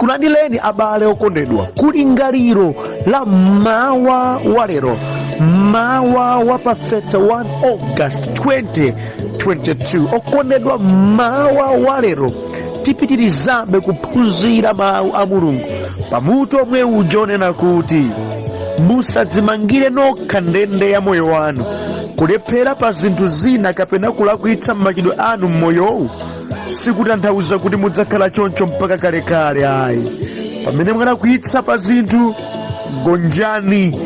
Ndikulandireni abale okondedwa kulingaliro la mmawa wa lero, mmawa wa pa 31 August 2022. Okondedwa, mmawa wa lero tipitirizabe kuphunzira mawu a Mulungu pamutu omwe uja onena kuti musadzimangire nokha ndende ya moyo wanu. Kulephera pa zinthu zina kapena kulakwitsa m'machitidwe anu m'moyowu sikutanthauza kuti mudzakhala choncho mpaka kalekale ayi. Pamene mwalakwitsa pa zinthu, gonjani,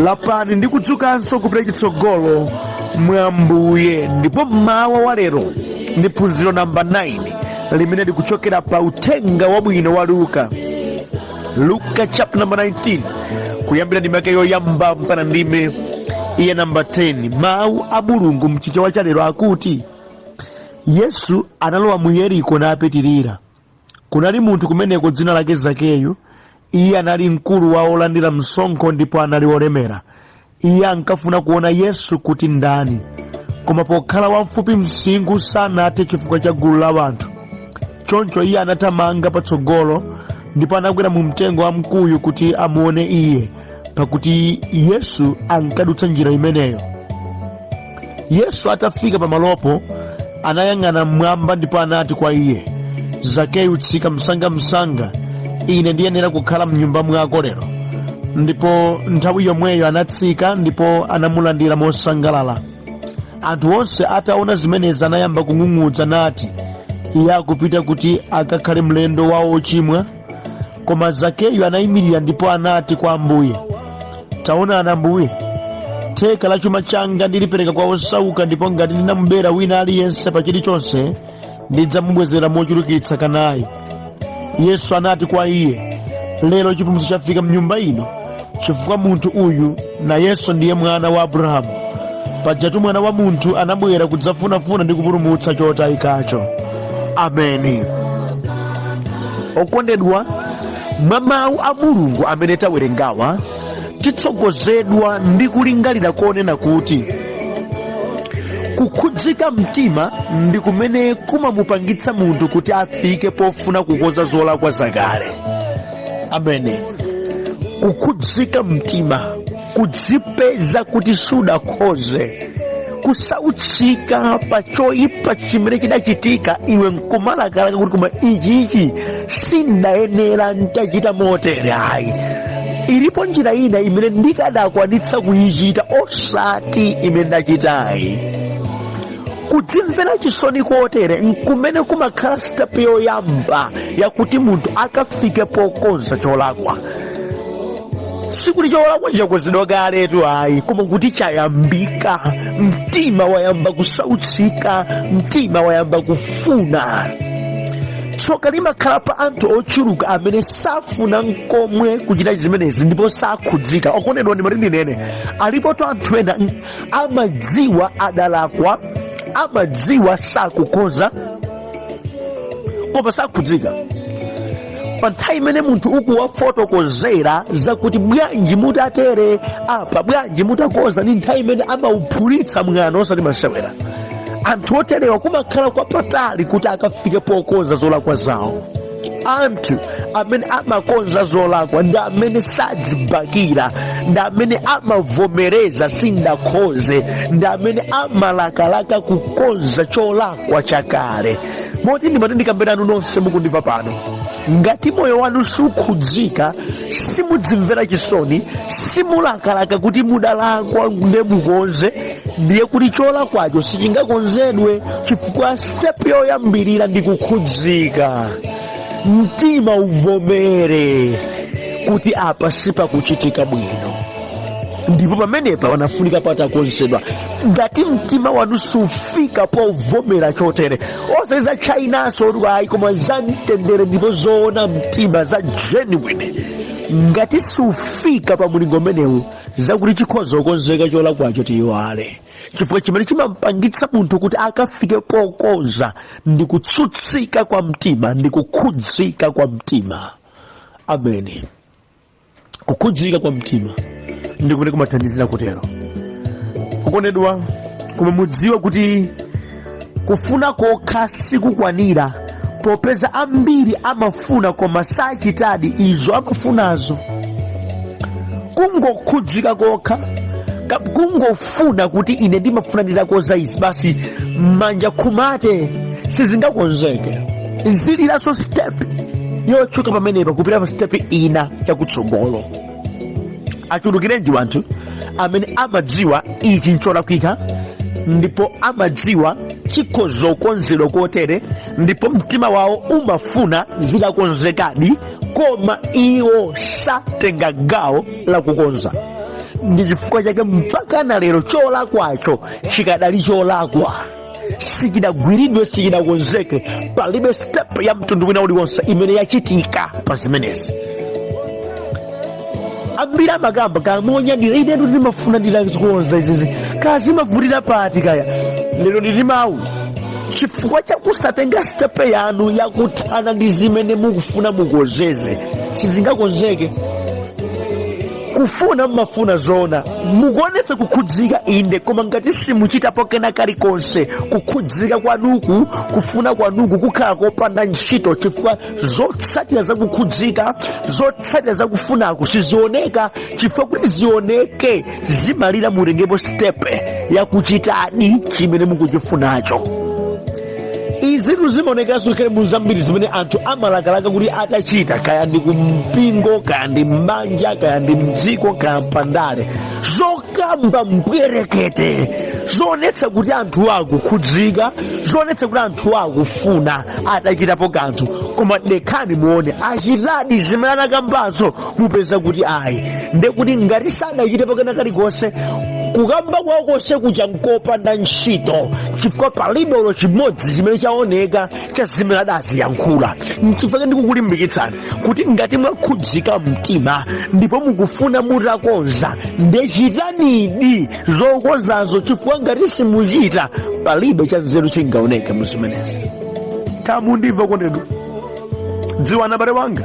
lapani ndi kudzukanso kupita chitsogolo mwa Ambuye. Ndipo mmawa wa lero ndi phunziro namba 9 limene likuchokera pa uthenga wabwino wa Luka, Luka chapter number 19, kuyambira ndime yake yoyamba mpaka ndime iya namba 10. Mawu a Mulungu mchichewa cha lero akuti, Yesu analowa mu Yeriko napitirira. Kunali munthu kumeneko dzina lake Zakeyu. Iye anali mkulu wa olandira msonkho ndipo anali wolemera. Iye ankafuna kuona Yesu kuti ndani, koma pokhala wamfupi msinkhu sanathe chifukwa cha gulu la anthu. Choncho iye anathamanga patsogolo ndipo anakwera mu mtengo wa mkuyu kuti amuone iye, pakuti Yesu ankadutsa njira imeneyo. Yesu atafika pamalopo anayang'ana mmwamba ndipo anati kwa iye, Zakeyu, tsika msangamsanga, ine ndiyenera kukhala mnyumba mwako lero. Ndipo nthawi yomweyo anatsika ndipo anamulandira mosangalala. Anthu onse ataona zimenezi anayamba kung'ung'udza nati, Iye akupita kuti akakhale mlendo wa ochimwa. Koma Zakeyu anayimirira ndipo anati kwa Ambuye, Taonani Ambuye, theka la chuma changa ndilipereka kwa osauka, ndipo ngati ndinamubera wina aliyense pa chilichonse ndidzamubwezera mochulukitsa kanayi. Yesu anati kwa iye, Lero chipulumutso chafika mnyumba ino, chifukwa munthu uyu nayenso ndiye mwana wa Abrahamu. Pajatu Mwana wa Munthu anabwera kudzafunafuna ndi kupulumutsa chotayikacho. Ameni. Okondedwa, mwa mawu a Mulungu amene tawerengawa titsogozedwa ndi kulingalira konena kuti kukhudzika mtima ndi kumene kumamupangitsa munthu kuti afike pofuna kukonza zolakwa zakale. Amene kukhudzika mtima, kudzipeza kuti sudakhoze, kusautsika pa choyipa chimene chidachitika, iwe nkumalakalaka kuti koma ichichi sindayenera ntachita motere ayi, ilipo njira ina imene ndikadakwanitsa kuyichita osati imene ndachitayi. Kudzimvera chisoni kotere nkumene kumakhala step yoyamba yakuti munthu akafike pokonza cholakwa. Sikuti cholakwa chakonzedwa kaletu ayi, koma kuti chayambika, mtima wayamba kusautsika, mtima wayamba kufuna. Tsoka limakhala pa anthu ochuluka amene safuna nkomwe kuchita zimenezi ndipo sakhudzika. Okondedwa, ndimati ndinene, alipotu anthu ena amadziwa adalakwa, amadziwa sakukonza, koma sakhudzika. Pa nthawi imene munthu ukuwafotokozera zakuti bwanji mutatere apa, bwanji mutakonza, ni nthawi imene amauphulitsa mwano osati masewera. Anthu oterewa kumakhala kwapatali kuti akafike pokonza zolakwa zawo. Anthu amene amakonza zolakwa ndi amene sadzibakira, ndi amene amavomereza sindakhoze, ndi amene amalakalaka kukonza cholakwa chakale. Moti ndimati ndikambe nanu nonse mukundimva pano, ngati moyo wanu sukhudzika, simudzimvera chisoni, simulakalaka kuti mudalakwa nde mukonze, ndiye kuti cholakwacho sichingakonzedwe, chifukwa step yoyambirira ndi kukhudzika. Mtima uvomere kuti apa sipakuchitika bwino, ndipo pamenepa panafunika patakonzedwa. Ngati mtima wanu sufika povomera chotere, osati za Chinaso kuti ayi, koma za mtendere ndipo zoona mtima za genuine, ngati sufika pa mulingo umenewu, zakuti chikhoza kukonzeka cholakwacho tiyiwale, chifukwa chimene chimampangitsa munthu kuti akafike pokonza ndi kutsutsika kwa mtima, ndi kukhudzika kwa mtima. Ameni. Kukhudzika kwa mtima ndi kumene kumathandizira kutero. Okondedwa, koma mudziwe kuti kufuna kokha sikukwanira. Popeza ambiri amafuna koma sachitadi izo amafunazo. Kungokhudzika kokha, kungofuna kuti ine ndimafuna nditakonza izi basi, manja khumate, sizingakonzeke. Ziliranso step yochoka pamenepa kupita pa step ina chakutsogolo. Achulukirenji wanthu amene amadziwa ichi ncholakwika, ndipo amadziwa chikhoza kukonzedwa kotere, ndipo mtima wawo umafuna zitakonzekadi, koma iwo satenga gawo lakukonza. Ndi chifukwa chake mpaka na lero cholakwacho chikadali cholakwa, sichidagwiridwe, sichidakonzeke. Palibe step ya mtundu wina uliwonse imene yachitika pa zimenezi. Ambiri amakamba kamonyadira, inetu ndimafuna nditakonza izizi, kazimavutira pati kaya. Lero ndili mawu: chifukwa chakusatenga step yanu yakuthana ndi zimene mukufuna mukonzeze, sizingakonzeke. Kufuna mmafuna zoona, mukuonetsa kukhudzika inde, koma ngati simuchitapo kena kalikonse, kukhudzika kwanuku, kufuna kwanuku kukhala kopanda ntchito, chifukwa zotsatira zakukhudzika, zotsatira zakufunaku sizioneka. Chifukwa kuti zioneke zimalira mutengepo step yakuchitadi chimene mukuchifunacho. Izitu zimaonekanso kale mu zambiri zimene anthu amalakalaka kuti atachita, kaya ndi kumpingo, kaya ndi m'banja, kaya ndi mdziko, kaya mpandale, zokamba mbwerekete zoonetsa kuti anthu akukhudzika, zoonetsa kuti anthu akufuna atachitapo kanthu. Koma dekhani muone achitadi zimene anakambazo, mupeza kuti ayi. Ndekuti ngati sadachitepo kena kalikonse, kukamba kwawo konse kuja nkopanda ntchito, chifukwa palibe olo chimodzi chimene chaoneka cha zimene adaziyankhula. Nchifukwa ndikukulimbikitsani kuti ngati mwakhudzika mtima ndipo mukufuna mutakonza, ndechitanidi zokonzazo, chifukwa ngati simuchita, palibe cha nzeru chingaoneke mu zimenezi. Tamundimva kondedwa, dziwani abale wanga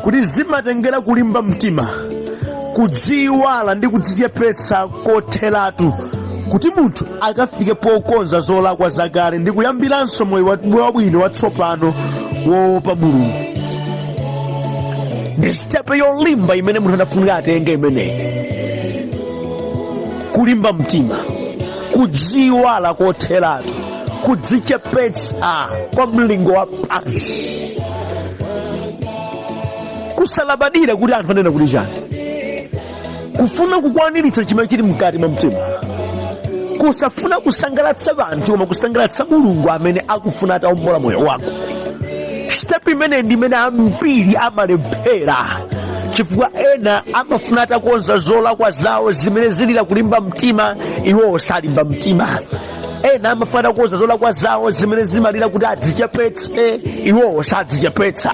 kuti zimatengera kulimba mtima, kudziwala ndi kudzichepetsa kotheratu kuti munthu akafike pokonza zolakwa zakale ndi kuyambiranso moyo wabwino watsopano woopa Mulungu. Ndi step yolimba imene munthu anafunika atenge imeneyi: kulimba mtima, kudziwala kotheratu, kudzichepetsa kwa mlingo wa pansi, kusalabadira kuti anthu anena kuti chani, kufuna kukwaniritsa chimene chili mkati mwa mtima, kusafuna kusangalatsa anthu koma kusangalatsa Mulungu amene akufuna atawombola moyo wako. Step imene ndi imene ambiri amalephera, chifukwa ena amafuna atakonza zolakwa zawo zimene zilira kulimba mtima, iwowo salimba mtima. Ena amafuna atakonza zolakwa zawo zimene zimalira kuti adzichepetse, iwowo sadzichepetsa.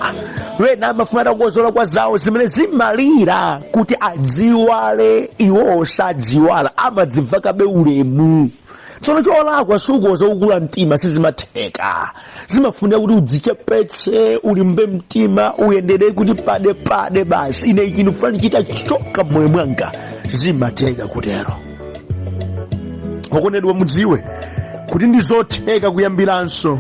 Ena amafuna atakonza zolakwa zawo zimene zimalira kuti adziwale, iwowo sadziwala, amadzimvakabe ulemu. Tsono cholakwa sukoza kukula mtima, sizimatheka. Zimafunika kuti udzichepetse, ulimbe mtima, uyendere kuti pade pade basi, ine ichi ndifuna ndichita choka mmoyo mwanga. Zimatheka kutero. Okondedwa, mudziwe kuti ndi zotheka kuyambiranso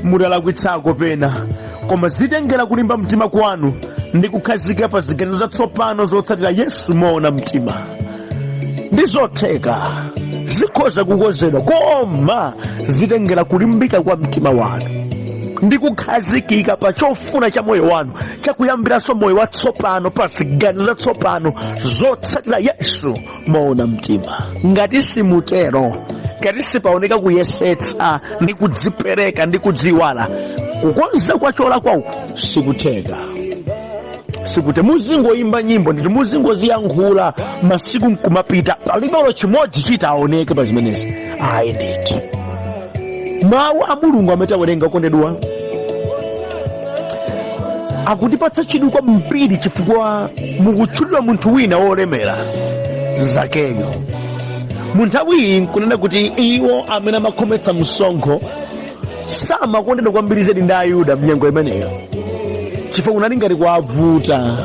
mutalakwitsako pena, koma zitengera kulimba mtima kwanu ndi kukhazikika pa ziganizo zatsopano zotsatira Yesu moona mtima. Ndi zotheka, zikhoza kukonzedwa, koma zitengera kulimbika kwa mtima wanu ndi kukhazikika pa chofuna cha moyo wanu chakuyambiranso moyo watsopano pa ziganizo zatsopano zotsatira Yesu moona mtima. Ngati simutero, ngati sipaoneka kuyesetsa ndi kudzipereka ndi kudziwala, kukonza kwa cholakwa uku sikutheka. Sikuti muzingoyimba nyimbo nditi muzingoziyankhula, masiku nkumapita, palibe olo chimodzi chitaoneke pa zimenezi, ayi ndithu. Mawu a Mulungu amene tawerenga, okondedwa, akutipatsa chidwi kwambiri, chifukwa mukutchulidwa munthu wina wolemera, Zakeyo. Mu nthawi iyi nkunena kuti iwo amene amakhometsa msonkho samakondedwa kwambiri zedi ndi Ayuda mnyengo imeneyo, chifukwa kunali ngati kuwavuta,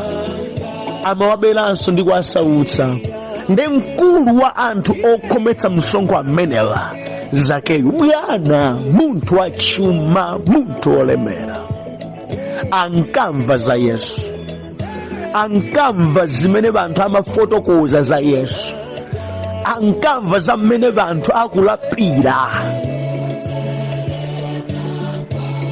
amawaberanso ndi kuwasautsa. Ndi mkulu wa anthu okhometsa msonkho amenewa, Zakeyu, bwana, munthu wachuma, munthu wolemera. Ankamva za Yesu, ankamva zimene anthu amafotokoza za Yesu, ankamva za mmene anthu akulapira.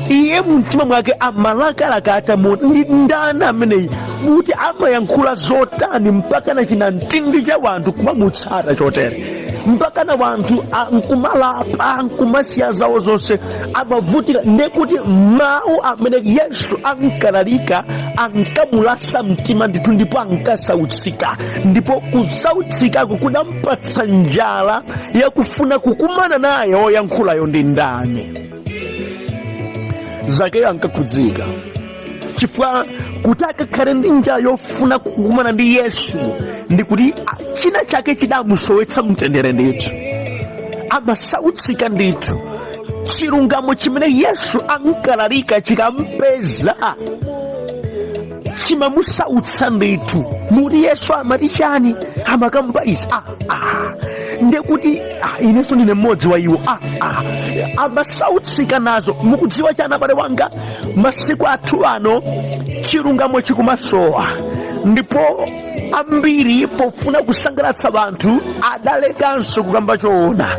Iye mumtima mwake amalakalaka atamuona ndi ndani ameneyi, kuti amayankhula zotani mpakana chinamtindi cha wanthu kumamutsata chotere, mpakana wanthu nkumalapa, nkumasiya zawo zonse, amavutika. Ndekuti mawu amene Yesu ankalalika ankamulasa mtima ndithu, ndipo ankasautsika, ndipo kusautsikako kudampatsa njala yakufuna kukumana naye woyankhulayo ndi ndani. Zakeyo ankakhudzika chifukwa kuti akakhale ndi njala yofuna kukumana ndi Yesu ndi kuti china chake chidamusowetsa mtendere ndithu, amasautsika ndithu. Chilungamo chimene Yesu ankalalika chikampeza chimamusautsa ndithu. Muti Yesu amati chani? Amakamba izi, ndekuti inenso ndine mmodzi wa iwo. Amasautsika nazo. Mukudziwa chani, abale wanga? Masiku athu ano chilungamo chikumasowa, ndipo ambiri pofuna kusangalatsa anthu adalekanso kukamba choona,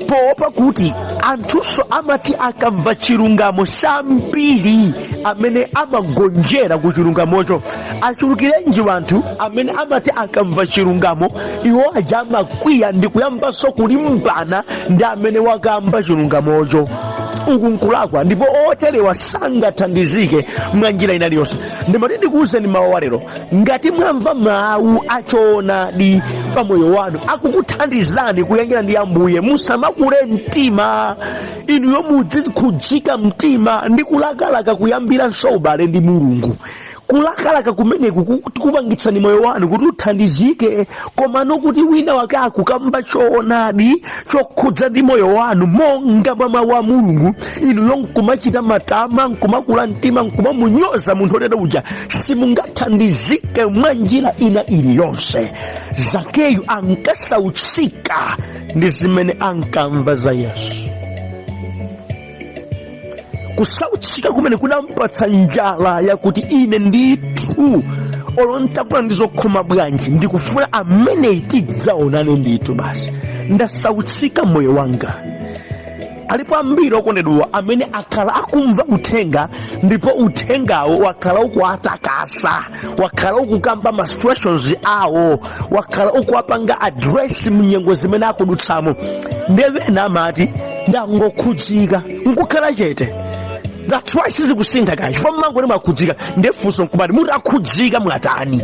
poopa kuti anthunso amati akamva chilungamo sambiri amene amagonjera ku chilungamocho. Achulukirenji anthu amene amati akamva chilungamo iwo aja amakwiya ndi kuyambanso kulimbana ndi amene wakamba chilungamocho. Uku nkulakwa, ndipo oterewa sangathandizike mwa njira ina iliyonse. Ndimati ndikuwuzeni mawu walero, ngati mwamva mawu achoonadi pa moyo wanu akukuthandizani kuyanjana ndi Ambuye, musamakule mtima. Inuyo muzikhudzika mtima ndi kulakalaka kuyambiranso ubale ndi Mulungu. Kulakalaka kumeneku kupangitsani moyo wanu kuti uthandizike. Komano kuti wina wake akukamba choonadi chokhudza ndi moyo wanu monga mwa mawu a Mulungu, inuyo nkumachita matama, nkumakula mtima, nkumamunyoza munthu otero uja, simungathandizike mwa njira ina iliyonse. Zakeyu ankasautsika ndi zimene ankamva za Yesu. Kusautsika kumene kudampatsa njala yakuti ine ndithu olo ntakula ndi zokhoma bwanji, ndikufuna ameneyi tidzaonane ndithu basi, ndasautsika moyo wanga. Alipo ambiri okondedwa amene akhala akumva uthenga, ndipo uthengawo wakhala ukuwatakasa, wakhala ukukamba ma situations awo, wakhala ukuwapanga address mnyengo zimene akudutsamo. Ndiye ena amati ndangokhudzika nkukhala chete. That's why sizikusintha kaya, chifukwa mmangoti mwakhudzika. Ndiye funso nkumati mutakhudzika mwatani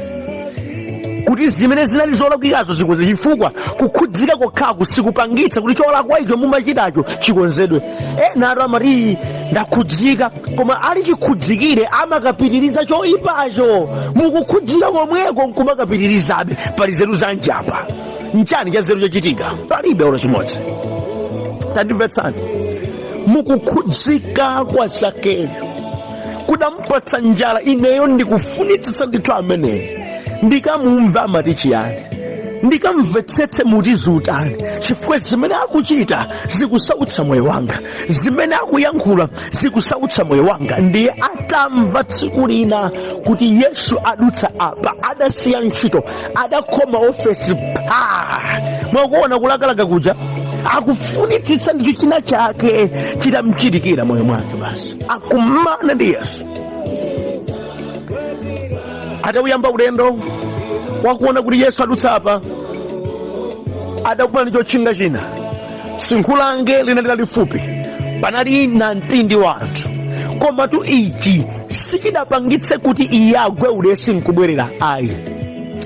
kuti zimene zinali zolakwikazo zikonze? Chifukwa kukhudzika kokhaku sikupangitsa kuti cholakwa icho mumachitacho chikonzedwe. Ena atu amati ndakhudzika, koma ali chikhudzikire amakapitiriza choyipacho. Mukukhudzika komweko nkumakapitirizabe. Pali zeru zanji apa? Nchani cha zeru chachitika? Palibe olo chimodzi. Tandimvetsani, mukukhudzika kwa Zakeyo kudampatsa njala. Ineyo ndikufunitsitsa ndithu ameneyi ndikamumva amati chiyani, ndikamvetsetse muti zutani, chifukwa zimene akuchita zikusautsa moyo wanga, zimene akuyankhula zikusautsa moyo wanga. Ndiye atamva tsiku lina kuti Yesu adutsa apa, adasiya ntchito, adakhoma ofesi pha. Mwakuona kulakalaka kuja, akufunitsitsa ndithu china chake chitamchitikira moyo mwake basi, akumane ndi Yesu. Atawuyamba ulendo wakuona kuti Yesu adutsa apa, adakumana ndi chotchinga china. Tsinkhu lange linali lalifupi, panali namtindi wa anthu, komatu ichi sichidapangitse kuti iye agwe ulesi nkubwerera, ayi,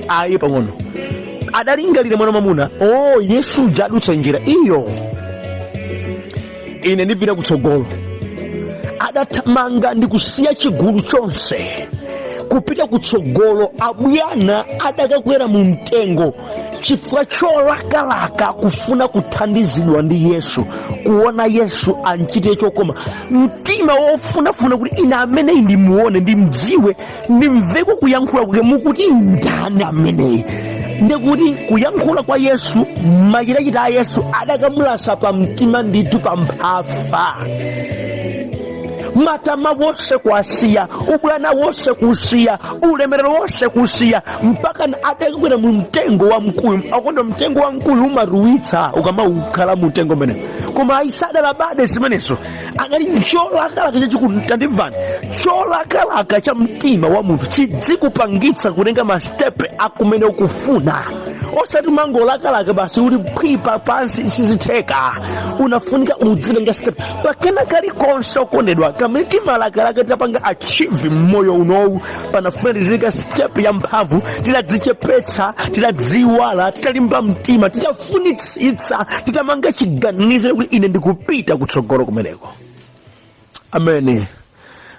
ayi pang'ono. Adalingalira mwana mwamuna, o, Yesu uja adutsa njira iyo, ine ndipita kutsogolo. Adathamanga ndi kusiya chigulu chonse kupita kutsogolo. Abwana adakakwera mu mtengo chifukwa cholakalaka kufuna kuthandizidwa ndi Yesu, kuona Yesu anchitire chokoma, mtima wofunafuna kuti ine ameneyi ndimuone, ndimdziwe, ndimveko kuyankhula kwake, mukuti ndani ameneyi? Ndikuti kuyankhula kwa Yesu, machitachita a Yesu adakamulasa pa mtima ndithu, pa mphafa. Matama wonse kuasiya, ubwana wonse kusiya, ulemerero wonse kusiya, mpaka adakwera mu mtengo wa mkuyu. Akonda mtengo wa mkuyu umaruwitsa ukamaukhala mu mtengo umenewo, koma ayi, sadalabade zimenezo. Anali cholakalaka chachikulu. Tandimvani, cholakalaka cha mtima wa munthu chidzikupangitsa kutenga masitepe akumene ukufuna, osati mangolakalaka basi uli phwipa pansi, sizitheka. Unafunika udzitenga step pakena kalikonse. Okondedwa, kamene timalakalaka titapanga achieve mmoyo unowu, panafuna tizika step ya mphamvu, titadzichepetsa, titadziwala, titalimba mtima, titafunitsitsa, titamanga chiganizo kuti ine ndikupita kutsogolo kumeneko. Amene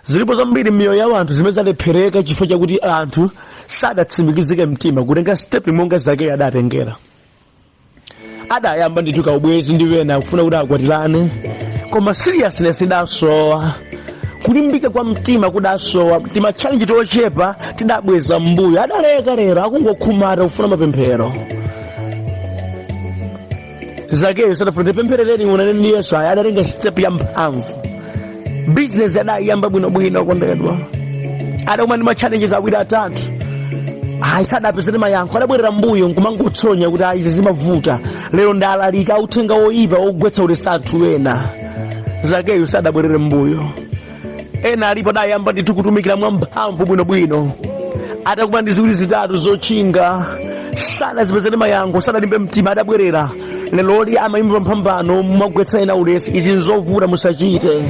zilipo zambiri m'miyoyo ya anthu zimene zalephereka chifukwa chakuti anthu sadatsimikizike mtima kutenga step monga Zakeyo adatengera. Adayamba ndithu kaubwezi ndi wena, akufuna kuti akwatirane, koma seriousness idasowa, kulimbika kwa mtima kudasowa. Tima challenge tochepa tidabweza mbuyo, adaleka. Lero akungokhumata kufuna mapemphero. Zakeyo sadafuna tipempherereni unane ndi Yesu, ayi, adatenga step ya mphamvu. Business adayamba bwinobwino, okondedwa, adakumana ndi ma challenges awiri atatu, ayi, sadapezere mayankho, adabwerera mbuyo nkumangotsonya kuti ayi, izi zimavuta. Lero ndalalika uthenga woyipa wogwetsa ulesi anthu ena. Zakeyo sadabwerere mbuyo. Ena alipo adayamba ndithu kutumikira mwamphamvu bwinobwino, atakumana ndi ziwiri zitatu zotchinga, sanazipezere mayankho, sadalimbe mtima, adabwerera. Leloli amayimba mphambano mwagwetsa ena ulesi. Izi nzovuta, musachite,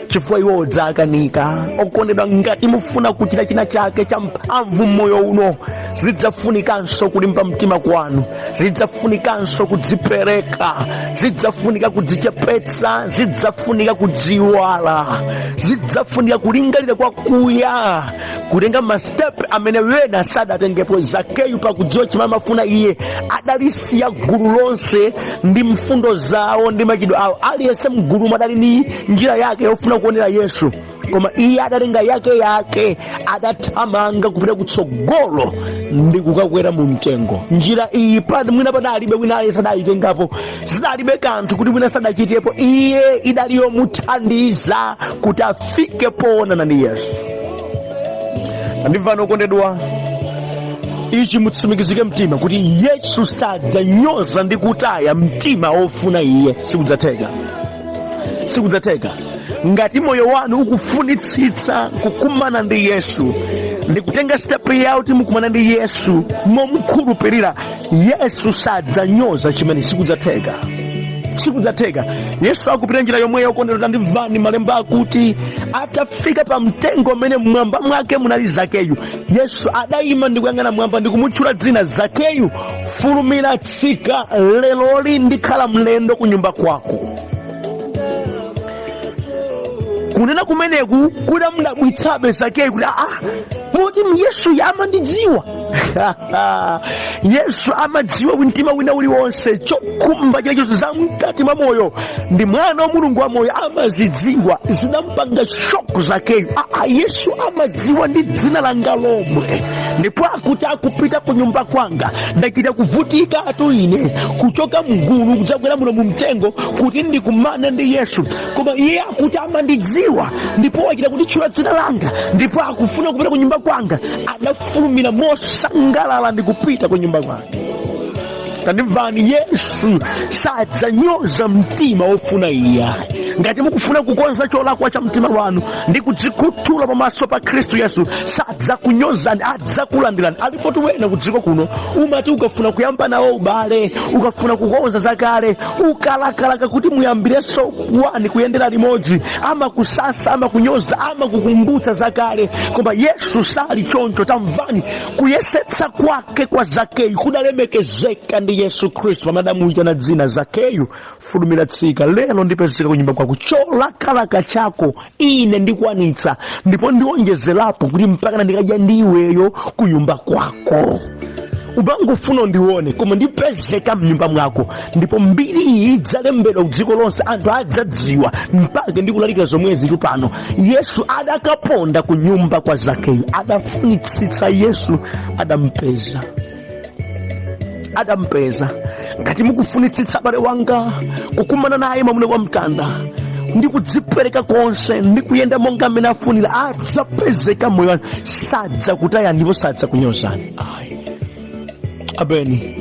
chifukwa iwo dzakanika. Okondedwa, ngati mufuna kuchita china chake cha mphamvu mmoyo uno, zidzafunikanso kulimba mtima kwanu, zidzafunikanso kudzipereka, zidzafunika kudzichepetsa, zidzafunika kudziwala, zidzafunika kulingalira kwakuya, kutenga mastepe amene wena sadatengepo. Zakeyu pakudziwa chimene amafuna iye, adalisiya gulu lonse ndi mfundo zawo ndi machidwe awo. Aliyense mgulumo adali ndi njira yake yofuna kuonera Yesu, koma iye adatenga yake yake, adathamanga kupita kutsogolo ndi kukakwera mu mtengo. Njira iyi mwina padalibe wina aliyense adayitengapo, zidalibe kanthu kuti mwina sadachitepo, iye idali yomuthandiza kuti afike poonana ndi Yesu. Andimvani okondedwa, ichi mutsimikizike mtima kuti Yesu sadzanyoza ndi kutaya mtima wofuna iye. Sikudzatheka, sikudzatheka. Ngati moyo wanu ukufunitsitsa kukumana ndi Yesu ndi kutenga step yawo kuti mukumana ndi Yesu momukhulupirira, Yesu sadzanyoza chimene. Sikudzatheka, sikudzatheka. Yesu akupita njira yomweyo. Okondedwa, tandimvani, malemba akuti atafika pa mtengo umene mmwamba mwake munali Zakeyu, Yesu adayima ndi kuyang'ana mwamba ndi kumutchula dzina, "Zakeyu, fulumira, tsika, leloli ndikhala mlendo ku nyumba kwako." Kunena kumeneku kudamdabwitsabe Zakeyu kuti aa, moti Yesu amandidziwa? Yesu amadziwa mtima wina uliwonse, chokhumba chilichonse za mkati mwa moyo, ndi mwana wa Mulungu wa moyo, amazidziwa. Zinampanga shock Zakeyu. Aa, Yesu amadziwa ndi dzina langa lomwe, ndipo akuti akupita ku nyumba kwanga. Ndachita kuvutika atu ine kuchoka mgulu kudzakwera muno mu mtengo kuti ndikumane ndi Yesu, koma iye akuti amandidziwa ndipo wachita kunditchula dzina langa ndipo akufuna kupita ku nyumba kwanga. Adafulumira mosangalala ndi kupita ku nyumba kwake. Tandimvani, Yesu sadzanyoza mtima wofuna iye. Ngati mukufuna kukonza cholakwa cha mtima wanu ndi kudzikhuthula pamaso pa Khristu Yesu, sadzakunyozani, adzakulandirani. Alipo wena ku dziko kuno, umati ukafuna kuyamba nawo ubale, ukafuna kukonza zakale, ukalakalaka kuti muyambirenso wani kuyendera limodzi, amakusasa, amakunyoza, amakukumbutsa zakale. Koma Yesu sali choncho. Tamvani, kuyesetsa kwake kwa Zakeyu kudalemekezeka ndi Yesu Khristu pamene adamuyitana dzina, "Zakeyu, fulumira, tsika, lero ndipezeka kunyumba kwako. Cholakalaka chako ine ndikwanitsa, ndipo ndionjezerapo kuti mpakana ndikadya ndiweyo kunyumba kwako. Umangofuna undione, koma ndipezeka mnyumba mwako, ndipo mbiri iyi idzalembedwa kudziko lonse, anthu adzadziwa mpaka ndikulalikira zomwezi tu pano." Yesu adakaponda ku nyumba kwa Zakeyu, adafunitsitsa Yesu, adampeza, adampeza. Ngati mukufunitsitsa, abale wanga, kukumana naye mwamuna wa mtanda, Ndi kudzipereka konse ndi kuyenda monga mmene afunira, adzapezeka moyo wanu, sadzakutayani ndipo sadzakunyozani ayi. Ameni.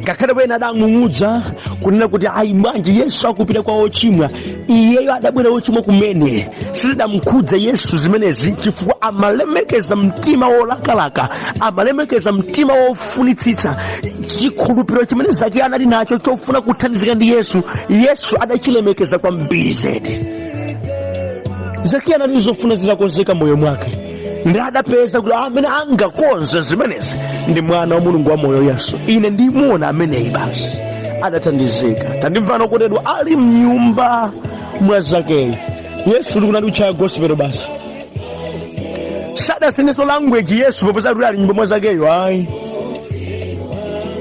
Ngakhale wena adang'ung'udza kunena kuti ayi, bwanji Yesu akupita kwa ochimwa? Iyeyo adabwera ochimwa kumene. Sizidamkhudze Yesu zimenezi, chifukwa amalemekeza mtima wolakalaka, amalemekeza mtima wofunitsitsa. Chikhulupiriro chimene Zakeyo anali nacho chofuna kuthandizika ndi Yesu, Yesu adachilemekeza kwambiri zedi. Zakeyo anali zofuna zitakonzeka moyo mwake, ndi adapeza kuti amene angakonze zimenezi ndi mwana wa Mulungu wa moyo, Yesu. Ine ndimuona ameneyi basi, adathandizika. Tandimvani okondedwa, ali mnyumba mwa Zakeyo, Yesu ndikunati kutchaya gospel basi, sadasenenso language Yesu popeza kuti ali mnyumba mwa Zakeyo ayi.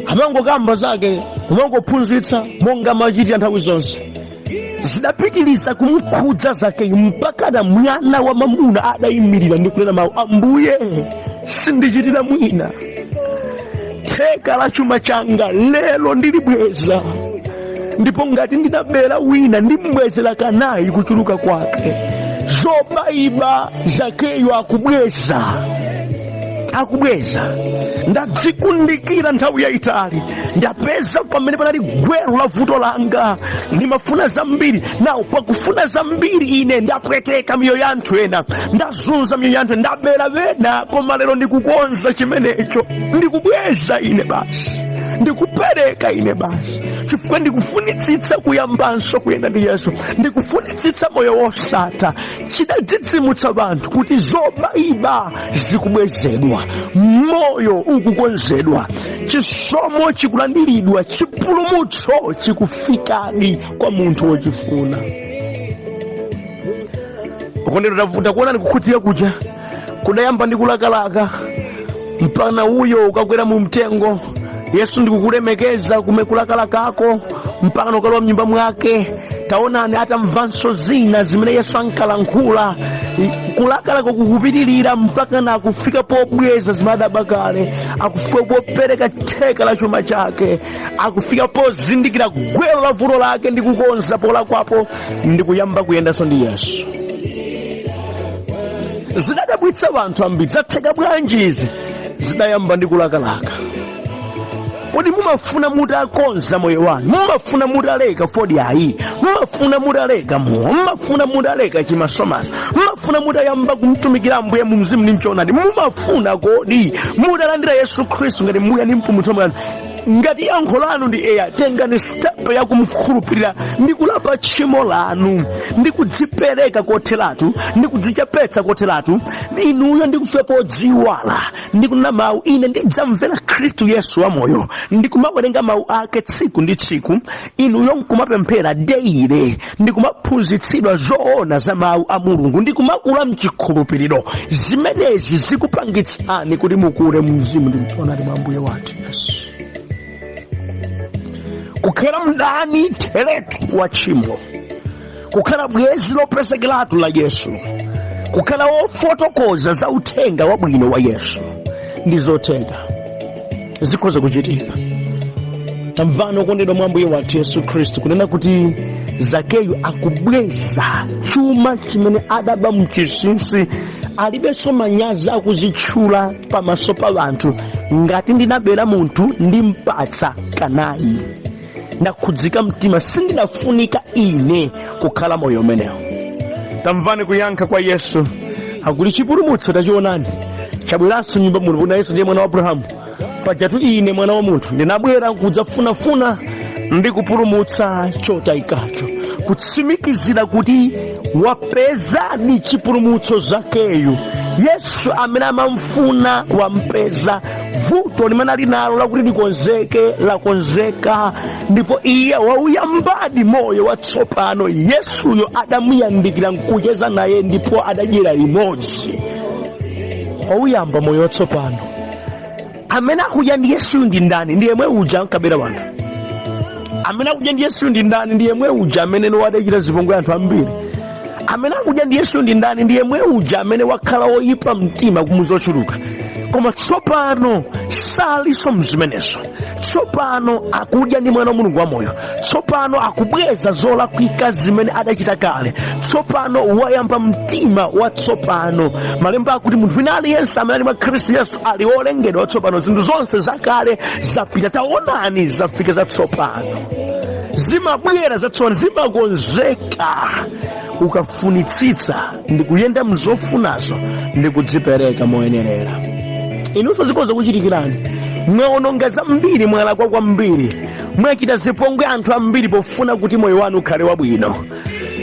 Amangokamba zake, amangophunzitsa monga amachitira nthawi zonse. Zidapitiliza kumkhudza Zakeyo mpakana mwana wa mamuna adayimirira ndi kunena mawu, "Ambuye, sindichitira mwina, theka la chuma changa lero ndilibweza, ndipo ngati ndinabera wina ndimbwezera kanayi kuchuluka kwake." Zobayiba Zakeyo akubweza, akubweza. Ndadzikundikira nthawi yayitali, ndapeza pamene panali gwero la vuto langa. Ndimafuna zambiri, nawo pakufuna zambiri ine ndapweteka miyoyo ya anthu ena, ndazunza miyoyo ya anthu ena, ndabera wena, koma lero ndikukonza chimenecho, ndikubweza ine basi, ndikupereka ine basi, chifukwa ndikufunitsitsa kuyambanso kuyenda ndi Yesu, ndikufunitsitsa moyo wosatha. Chidadzidzimutsa anthu kuti zobayiba zikubwezedwa, moyo ukukonzedwa, chisomo chikulandiridwa, chipulumutso chikufikadi kwa munthu wochifuna. Okondedwa, takuonani kukhudzika kuja kudayamba ndi kulakalaka, mpaka uyo ukakwera mu mtengo. Yesu, ndikukulemekeza kume kulakalakako mpaka ukalowa mnyumba mwake. Taonani atamvanso zina zimene Yesu ankalankhula, kulakalaka kukupitirira mpaka na akufika pobweza zimene adaba kale, akufika popereka theka la chuma chake, akufika pozindikira gwero la vuto lake ndi kukonza polakwapo ndi kuyamba kuyendanso ndi Yesu. Zidadabwitsa anthu ambiri, zatheka bwanji izi? Zidayamba ndi kulakalaka. Kodi mumafuna mutakonza moyo wanu? Mumafuna mutaleka fodyayi? Mumafuna mutaleka mowa? Mumafuna mutaleka chimasomaso? Mumafuna mutayamba kumtumikira Ambuye mu mzimu ndi mchoonadi? Mumafuna kodi mutalandira Yesu Khristu ngati Mbuye ndi Mpulumutsi wa moyo wanu? Ngati yankho lanu ndi eya, tengani step yakumkhulupirira ndi kulapa tchimo lanu ndi kudzipereka kotheratu ndi kudzichepetsa kotheratu inuyo, ndi kufika podziwala ndi kunena mawu, "Ine ndidzamvera Khristu Yesu wamoyo," ndi kumawerenga mawu ake tsiku ndi tsiku, inuyo nkumapemphera daily ndi kumaphunzitsidwa zoona za mawu a Mulungu ndi kumakula mchikhulupiriro. Zimenezi zikupangitsani kuti mukule mu mzimu ndi mchoonadi mwa Ambuye wathu Yesu, kukhala mdani theretu wa tchimo, kukhala bwenzi lopezekeratu la Yesu, kukhala wofotokoza za uthenga wabwino wa Yesu. Ndi zotheka, zikhoza kuchitika. Tamvani okondedwa mwa Ambuye wathu Yesu Khristu kunena kuti Zakeyu akubweza chuma chimene adaba mchinsinsi, alibenso manyazi akuzitchula pamaso pa anthu, "Ngati ndinabera munthu ndimpatsa kanayi. Ndakhudzika mtima, sindinafunika ine kukhala moyo umenewo." Tamvani kuyankha kwa Yesu, akuti chipulumutso tachionani chabweranso nyumba muno, kuna Yesu ndiye mwana wa Abrahamu. "Pajatu ine mwana wa munthu ndinabwera kudzafunafuna ndi kupulumutsa chotayikacho," kutsimikizira kuti wapezadi chipulumutso Zakeyu. Yesu amene amamfuna wampeza. Vuto limene ali nalo lakuti likonzeke lakonzeka, ndipo iye wauyambadi moyo watsopano. Yesuyo adamuyandikira nkucheza naye ndipo adadyera limodzi. Wauyamba moyo watsopano. Amene akudya ndi Yesuyu ndi ndani? Ndi yemwe uja ankabera wanthu. Amene akudya ndi Yesuyu ndi ndani? Ndi yemwe uja amene wadachita zipongwe anthu ambiri. Amene akudya ndi Yesuyu ndi ndani? Ndi yemwe uja amene wakhala woyipa mtima kumuzochuluka. Koma tsopano salinso mzimenezo. Tsopano akudya ndi mwana wa Mulungu wamoyo. Tsopano akubweza zolakwika zimene adachita kale. Tsopano wayamba mtima watsopano. Malemba akuti munthu wina aliyense amene ali mwa Khristu Yesu ali wolengedwa watsopano. Zinthu zonse zakale zapita, taonani zafika zatsopano. Zimabwera zatsopano, zimakonzeka ukafunitsitsa ndi kuyenda mzofunazo ndi kudzipereka moyenerera. Inunso zikhoza kuchitikirani. Mwaononga zambiri, mwalakwa kwambiri, mwachita zipongwe anthu ambiri pofuna kuti moyo wanu ukhale wabwino.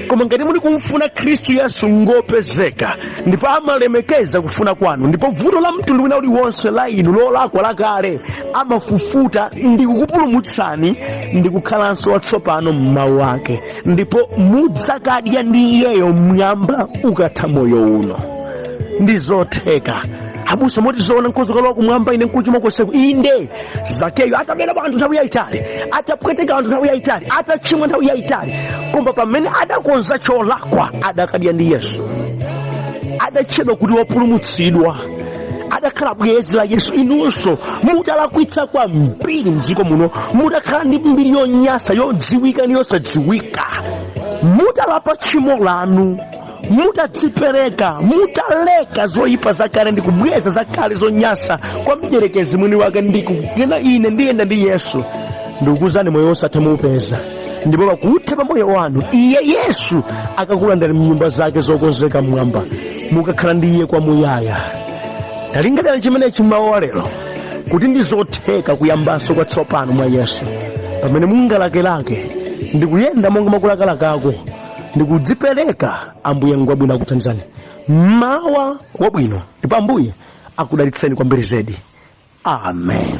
Koma ngati muli kumfuna Khristu Yesu, ngopezeka ndipo amalemekeza kufuna kwanu, ndipo vuto la mtundu wina uliwonse la inu lolakwa lakale amafufuta ndi kukupulumutsani ndi kukhalanso watsopano m'mawu ake, ndipo mudzakadya ndi iyeyo mmwamba ukatha moyo uno. Ndi zotheka, abusa, moti zoona nkhoza kalowa kumwamba ine nkuchimwa konseku? Inde. Zakeyo atabera anthu nthawi yayitali, atapweteka anthu nthawi yayitali, atachimwa nthawi yayitali, koma pamene adakonza cholakwa adakadya ndi Yesu, adatchedwa kuti wopulumutsidwa, adakhala bwenzi la Yesu. Inunso mutalakwitsa kwambiri mdziko muno, mutakhala ndi mbiri yonyasa yodziwika ndi yosadziwika, mutalapa tchimo lanu, mutadzipereka, mutaleka zoyipa zakale ndi kubweza zakale zonyasa kwa mdyerekezi mwini wake, ndi kunena ine ndiyenda ndi Yesu, ndikukuuzani, moyo wosatha muupeza, ndipo pakutha pa moyo wanu iye Yesu akakulandani mnyumba zake zokonzeka mmwamba, mukakhala ndi iye kwamuyaya. Talingalira chimenechi mmawa lero, kuti ndi zotheka kuyambanso kwatsopano mwa Yesu, pamene mungalakelake ndi kuyenda monga mwakulakalakako ndi kudzipereka. Ambuye ngwabwino, akuthandizani. Mawa wabwino, ndipo Ambuye akudalitseni kwambiri zedi. Amen.